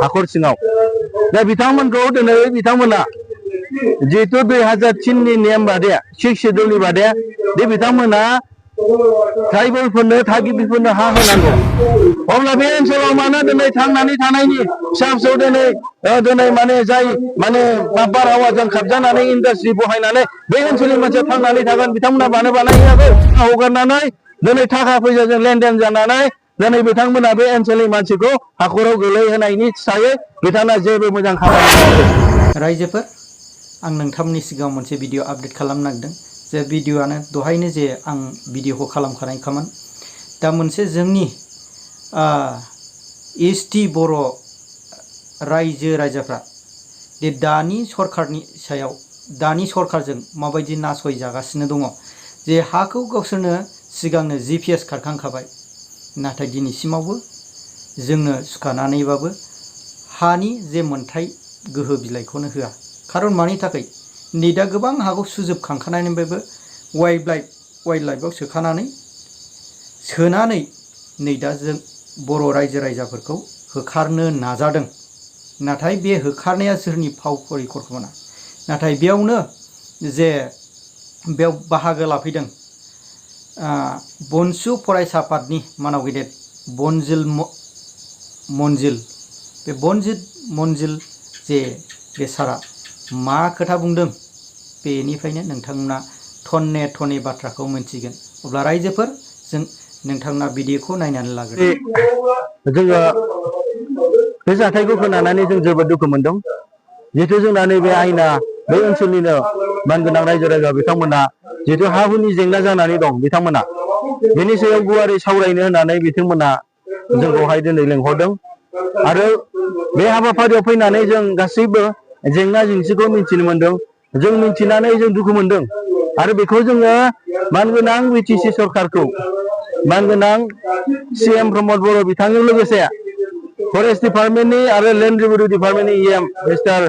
हाखर सिङाव दा बिथांमोनखौ दिनै बिथांमोना जिहेतु 2003 नि नेम बादे 6 शेड्यूलनि बादे बे बिथांमोना ट्राइबेलफोरनो थागिबिफोरनो हा होनांगौ अब्ला बे ओनसोलाव मानो दिनै थांनानै थानायनि फिसा फिसौ दिनै माने जाय माने बारहावाजों खाबजानानै इन्डास्ट्रि बहायनानै बे ओनसोलनि मानसिया थांनानै थागोन बिथांमोना मानो बानायाखै हगारनानै दिनै थाखा फैसाजों लेनदेन जानानै दिनै बिथांमोना बे ओनसोलनि मानसिखौ हाखराव गोलैहोनायनि सायै बिथांमोना जेबो मोजां खामानि मावाखै। रायजोफोर आं नोंथांमोननि सिगाङाव मोनसे भिडिअ आपडेट खालामनो नागिरदों जे भिडिअआनो दहायनो जे आं भिडिअखौ खालामखानायखामोन दा मोनसे जोंनि एसटि बर' रायजो राजाफ्रा दे दानि सरकारनि सायाव दानि सरकारजों माबायदि नासयजागासिनो दङ जे हाखौ गावसोरनो सिगांनो GPS खारखांखाबाय नाथाय दिनैसिमावबो जोंनो सुखानानैबाबो हानि जे मोनथाय गोहो बिलाइखौनो होआ खारन मानि थाखाय नै दा गोबां हाखौ सुजोबखांखानायनिफ्रायबो वाइल्ड लाइफआव सोनानै नै दा जों बर' रायजो राजाफोरखौ होखारनो नाजादों नाथाय बे होखारनाया सोरनि फाव परिकल्पना नाथाय बेयावनो जे बेयाव बाहागो लाफैदों बनसु फरायसा आफादनि मानाव गेदेर बनजिल मनजिल बे बनजित मनजिल जे बे सारा मा खोथा बुंदों बेनिफ्रायनो नोंथांमोना थन्ने थन्ने बाथ्राखौ मोनथिगोन अब्ला रायजोफोर जों नोंथांमोना भिडिअखौ नायनानै लागोन। जोङो बे जाथायखौ खोनानानै जों जोबोद दुखु मोनदों जिहेतु जोंना नैबे आयना बे ओनसोलनिनो मानगोनां रायजो राजा बिथांमोना जिहेतु हा हुनि जेंना जानानै दं बिथांमोना बेनि सायाव गुवारै सावरायनो होननानै बिथांमोना जोंखौहाय दिनै लेंहरदों आरो बे हाबाफारियाव फैनानै जों गासैबो जेंना जेंसिखौ मिथिनो मोनदों जों मिथिनानै जों दुखु मोनदों आरो बेखौ जोङो मानगोनां BTC सरकारखौ मानगोनां CM प्रमद बर' बिथांजों लोगोसे फरेस्ट डिपार्टमेन्टनि आरो लेन्ड रेभिनिउ डिपार्टमेन्टनि EM मिस्टार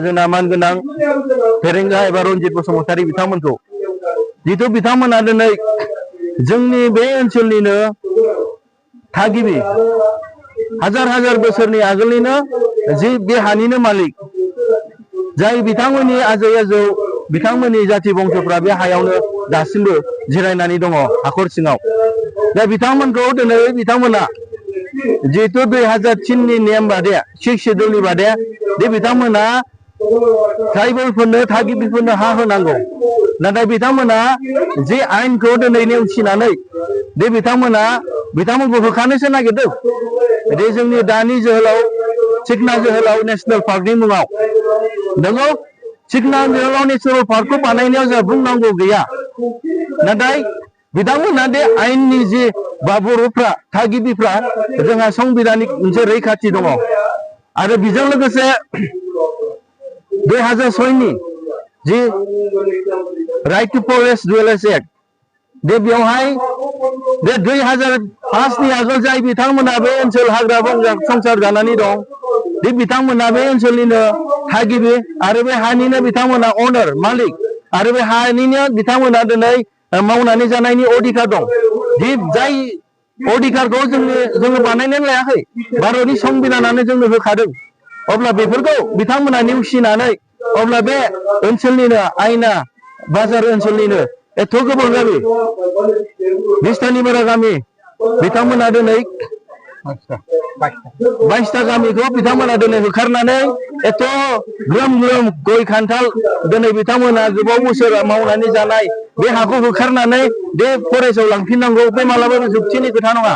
जोंना मानगोनां फेरेंगा एबा रनजित बसुमतारी बिथांमोनखौ जिहेतु बिथांमोना दिनै जोंनि बे ओनसोलनिनो थागिबि हाजार बोसोरनि आगोलनिनो जि बे हानिनो मालिक जाय बिथांमोननि आजै आजौ बिथांमोननि जाथि बंसफ्रा बे हायावनो दासिमबो जिरायनानै दङ हाखर सिङाव दा बिथांमोनखौ दिनै बिथांमोना जिहेतु 2003 नि नेम बादे 6 शेड्यूलनि बादे बे बिथांमोना ट्राइबेलफोरनो थागिबिफोरनो हा होनांगौ नाथाय बिथांमोना जे आयेनखौ दिनै नेवसिनानै बे बिथांमोनखौ होखानोसो नागिरदों बे जोंनि दानि जोहोलाव सिखना जोहोलाव नेशनेल पार्कनि मुङाव नंगौ सिखना जोहोलाव नेशनेल पार्कखौ बानायनायाव जोंहा बुंनांगौ गैया नाथाय बिथांमोना बे आयेननि जे बर'फ्रा थागिबिफ्रा जोंहा संबिधानिक मोनसे रैखाथि दङ आरो बेजों लोगोसे 2006 नि जि राइट टु फरेस्ट डुवेलार्स एक्ट बे बेवहाय बे 2005 नि आगोल जाय बिथांमोना बे ओनसोल हाग्रा बंग्रा संसार जानानै दं बे बिथांमोना बे ओनसोलनिनो थागिबि आरो बे हानिनो बिथांमोना अनार मालिक आरो बे हानिनो बिथांमोना दिनै मावनानै जानायनि अधिकार दं बे जाय अधिकारखौ जोङो बानायनानै लायाखै भारतनि संबिधानानो जोंनो होखादों अब्ला बेफोरखौ बिथांमोना नेवसिनानै अब्ला बे ओनसोलनिनो आयना बाजार ओनसोलनिनो एथ' गोबां गामि बिस्तानिबारा गामि बिथांमोना दिनै 22टा गामिखौ बिथांमोना दिनै होखारनानै एथ' ग्रोम गय खान्थाल दिनै बिथांमोना गोबाव बोसोर मावनानै जानाय बे हाखौ होखारनानै बे फरेस्टआव लांफिननांगौ बे मालाबाबो जुक्तिनि खोथा नङा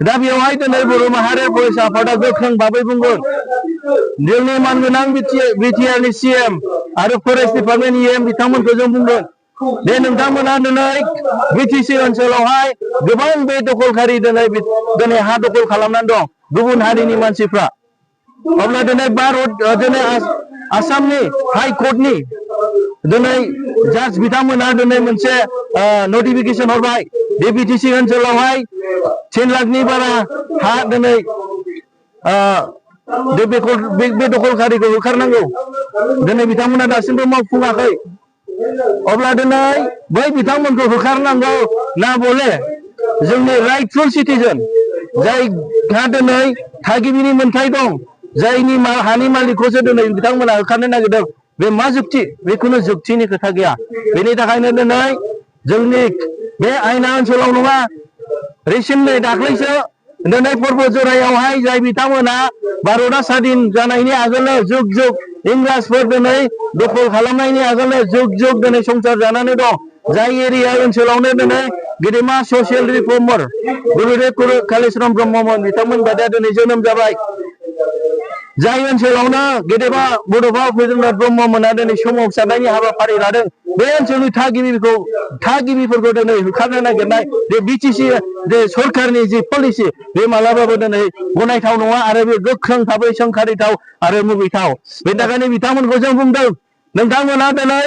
दा बेवहाय दिनै बर' माहारि फरायसा आफादा गोख्रों भाबै बुंगोन जोंनि मानगोनां बिटिआरनि CM आरो फरेस्ट डिपार्टमेन्ट EM बिथांमोनखौ जों बुंगोन दे नोंथांमोना दिनै BTC ओनसोलावहाय गोबां बे दखलखारि दिनै हा दखल खालामनानै दं गुबुन हारिनि मानसिफ्रा अब्ला दिनै दिनै आसामनि हाइ कर्टनि दिनै जाज बिथांमोना दिनै मोनसे नटिफिकेसन हरबाय बे BTC ओनसोलावहाय 10 लाखनि बारा हा दिनै बे दखलखारिखौ होखारनांगौ दिनै बिथांमोना दासिमबो मावफुङाखै अब्ला दिनै बै बिथांमोनखौ होखारनांगौ ना बले जोंनि राइटफुल सिटिजेन जायहा दिनै थागिबिनि मोन्थाय दं जायनि हानि मालिकखौसो दिनै बिथांमोना होखारनो नागिरदों बे मा जुक्ति बेखुनु जुक्तिनि खोथा गैया बेनि थाखायनो दिनै जोंनि बे आयना ओनसोलाव नङा रिसेन्टलि दाख्लैसो दिनै पर्बतजरायावहाय जाय बिथांमोना भारतआ स्वाधीन जानायनि आगोलनो जुग जुग इंराजफोर दिनै दखल खालामनायनि आगोलनो जुग जुग दिनै संसार जानानै दं जाय एरिया ओनसोलावनो दिनै गेदेमा ससियेल रिफर्मार गुरुदेव कालिचरण ब्रह्ममोन बिथांमोन बादिया दिनै जोनोम जाबाय जाय ओनसोलावनो गेदेमा बड'फा उपेन्द्रनाथ ब्रह्ममोना दिनै सोमावसारनायनि हाबाफारि लादों बे ओनसोलनि थागिबिफोरखौ दिनै होखारनो नागिरनाय बे बिटिसि जे सरकारनि जि पलिसि बे मालाबाबो दिनै गनायथाव नङा आरो बे गोख्रों भाबै सोंखारिथाव आरो मुगैथाव बेनि थाखायनो बिथांमोनखौ जों बुंदों नोंथांमोना दिनै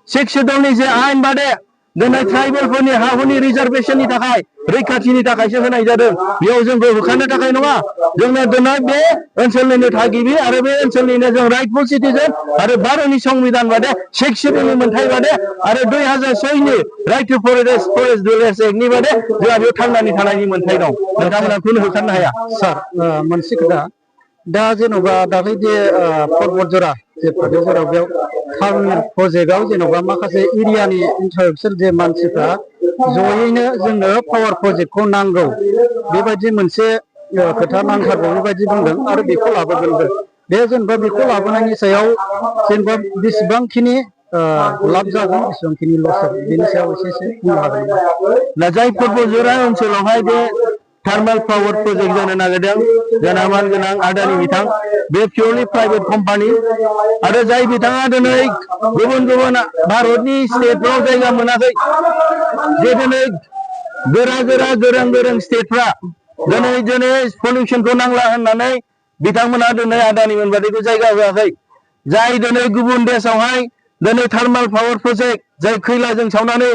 6 शेड्युलनि जे आयेन बादे दिनै ट्राइबेलफोरनि हा हुनि रिजार्भेशननि थाखाय रैखाथिनि थाखायसो होनाय जादों बेयाव जोंखौ होखारनो थाखाय नङा जोंनो दिनै बे ओनसोलनिनो थागिबि आरो बे ओनसोलनिनो जों राइटफुल सिटिजेन आरो भारतनि संबिधान बादे 6 शेड्युलनि मोन्थाय बादे आरो 2006नि राइट टु फरेस्ट डिउलेयार्स एक्टनि बादे जोंहा बेयाव थांनानै थानायनि मोन्थाय दं नोंथांमोना खुनु होखारनो हाया सार मोनसे खोथा दा जेन'बा दाख्लै जे पर्बतजरा जे पर्बतजरा बेयाव टाउन प्रजेक्टआव जेन'बा माखासे एरियानि इन्टारेक्टेड जे मानसिफ्रा जयैनो जोंनो पावार प्रजेक्टखौ नांगौ बेबायदि मोनसे खोथा नांथारगौ बेबायदि बुंदों आरो बेखौ लाबोगोनबो बे जेनेबा बेखौ लाबोनायनि सायाव जेनेबा बेसेबांखिनि लाब जागोन बेसेबांखिनि लस जागोन बेनि सायाव एसे बुंनो हागोन ना जाय पर्बतजरा ओनसोलावहाय बे थार्मेल पावार प्रजेक्ट जानो नागिरदों जोंना मानगोनां आदानि बिथां बे पियरलि प्राइभेट कम्पानि आरो जाय बिथाङा दिनै गुबुन गुबुन भारतनि स्टेटफ्राव जायगा मोनाखै जे दिनै गोरा गोरों स्टेटफ्रा दिनै पलिउसनखौ नांला होननानै बिथांमोना दिनै आदानिमोन बादिखौ जायगा होआखै जाय दिनै गुबुन देशावहाय दिनै थार्मेल पावार प्रजेक्ट जाय खैलाजों सावनानै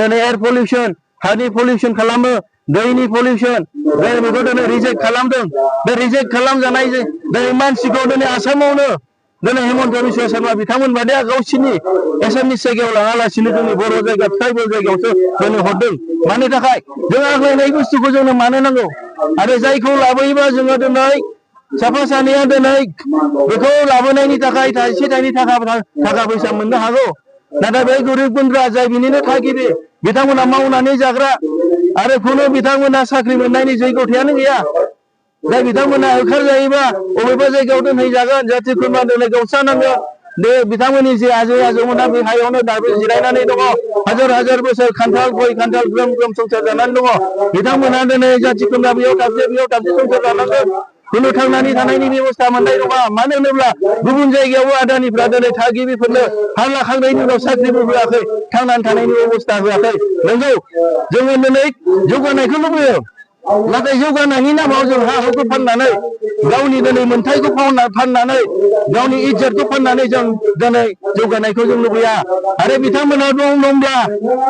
दिनै एयार पलिउसन हानि पलिउसन खालामो दैनि पलिउसन बेखौ दिनै रिजेक्ट खालामदों बे रिजेक्ट खालामजानाय दिनै मानसिखौ दिनै आसामावनो दिनै हेमन्त बिश्व शर्मा बिथांमोन बादिया गावसिनि एसामिस जायगायाव लाङालासिनो जोंनि बर' जायगा ट्राइबेल जायगायावसो दिनै हरदों मानि थाखाय जों आग्लायनाय बुस्थुखौ जोंनो मानो नांगौ आरो जायखौ लाबोयोबा जोङो दिनै साफा सानैया दिनै बेखौ लाबोनायनि थाखाय थाइसे थाइनै थाखा फैसा मोननो हागौ नाथाय बे गोरिब गुन्द्रा जाय बिनिनो थागिबि बिथांमोना मावनानै जाग्रा आरो खुनु बिथांमोना साख्रि मोननायनि जैगथायानो गैया जाय बिथांमोना होखारजायोबा बबेबा जायगायाव दोनहैजागोन जाथि खुरमा दिनै गावस्रानांगोन बे बिथांमोननि जे आजै आजौमोना बे हायावनो दाबो जिरायनानै दङ हाजार बोसोर खान्थाल गय खान्थाल ग्रोम ग्रोम संसार जानानै दङ बिथांमोना दिनै जाथि खुरमा बेयाव दाबसे संसार जानांगोन खुनु थांनानै थानायनि बेबस्था मोननाय नङा मानो होनोब्ला गुबुन जायगायावबो आदानिफ्रा दिनै थागिबिफोरनो हा लाखांनायनि उनाव साख्रिबो होआखै थांनानै थानायनि बेबस्था होआखै नंगौ जोङो दिनै जौगानायखौ लुबैयो नाथाय जौगानायनि नामाव जों हा हुखौ फाननानै गावनि दिनै मोन्थायखौ फाननानै गावनि इज्जतखौ फाननानै जों दिनै जौगानायखौ जों लुबैया आरो बिथांमोना दंब्ला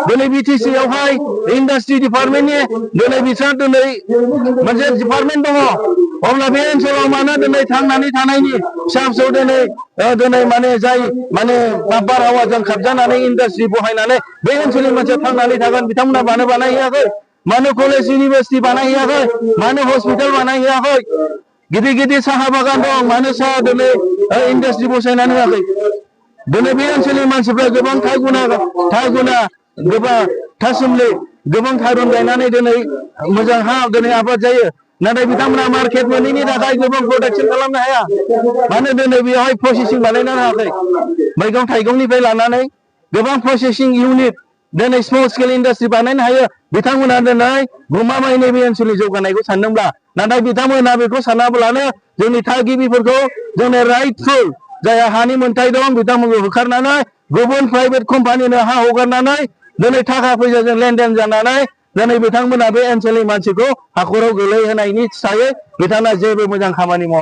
दिनै बिटिसि आवहाय इन्डास्ट्रि डिपार्टमेन्टनि दिनै बिसोर दिनै मोनसे डिपार्टमेन्ट दङ अब्ला बे ओनसोलाव मानो दिनै थांनानै थानायनि फिसा फिसौ दिनै माने जाय माने बारहावाजों खाबजानानै इन्डास्ट्रि बहायनानै बे ओनसोलनि मानसिया थांनानै थागोन बिथांमोना मानो बानायहैयाखै मानो कलेज इउनिभार्सिटि बानायहैयाखै मानो हस्पिटाल बानायहैयाखै गिदिर साहा बागान दं मानो साहा दिनै इन्डास्ट्रि बसायनानै होआखै दिनै बे ओनसोलनि मानसिफ्रा गोबां थागुना गोबां थासुमलि गोबां थारुन गायनानै दिनै मोजां हा दिनै आबाद जायो नाथाय बिथांमोना मार्केट मोनैनि थाखाय गोबां प्रडाक्शन खालामनो हाया मानो दिनै बेवहाय प्रसेसिं बानायनो हायाखै मैगं थाइगंनिफ्राय लानानै गोबां प्रसेसिं इउनिट दिनै स्मल स्केल इन्डास्ट्रि बानायनो हायो बिथांमोना दिनै गमामायैनो बे ओनसोलनि जौगानायखौ सानदोंब्ला नाथाय बिथांमोना बेखौ सानाब्लानो जोंनि थागिबिफोरखौ जोंनि राइटफुल जायहा हानि मोन्थाय दं बिथांमोनखौ होखारनानै गुबुन प्राइभेट कम्पानिनो हा हगारनानै दिनै थाखा फैसाजों लेनदेन जानानै दिनै बिथांमोना बे ओनसोलनि मानसिखौ हाखराव गोलैहोनायनि सायै बिथांमोना जेबो मोजां खामानि मावा